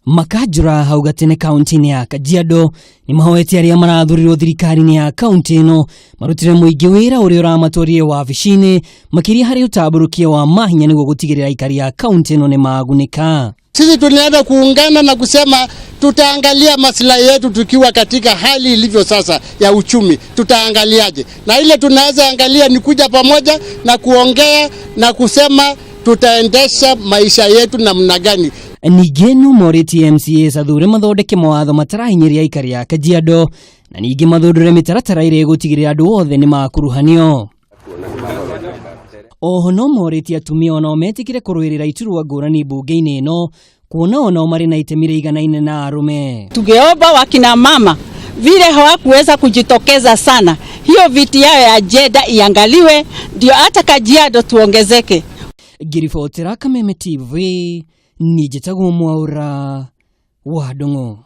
Makanjũra hau gatene kaunti-inĩ ya Kajiado nĩ mahoete arĩa marathurirwo thirikari-inĩ ya kaunti ĩno marutĩre mũingĩ wĩra ũrĩa ũramatwarire wabici-inĩ makĩria harĩ ũtambũrũkia wa mahinya nĩguo gũtigĩrĩra aikari a kaunti ĩno nĩ magunĩka. Sisi tunaenda kuungana na kusema tutaangalia maslahi yetu tukiwa katika hali ilivyo sasa ya uchumi, tutaangaliaje? Na ile tunaweza angalia ni kuja pamoja na kuongea na kusema tutaendesha maisha yetu namna gani. Ningĩ no morĩtie MCAs athure mathondeke mawatho matarahinyĩria aikari a Kajiado na ningĩ mathundũre mĩtaratara ĩrĩa ĩgũtigĩrĩra andũ othe nĩ makuruhanio. Oho no morĩtie atumia onao metĩkĩre kũrũĩrĩra iturwa ngũrani mbunge-inĩ ĩno kuona onao marĩ na itemi rĩiganaine na arũme. Tungeomba wakina mama vile hawakuweza kujitokeza sana, hiyo viti yao ya gender iangaliwe, ndio hata Kajiado tuongezeke. Ngĩribotera Kameme TV, niĩ njĩtagwo Mwaũra wa Ndung'u.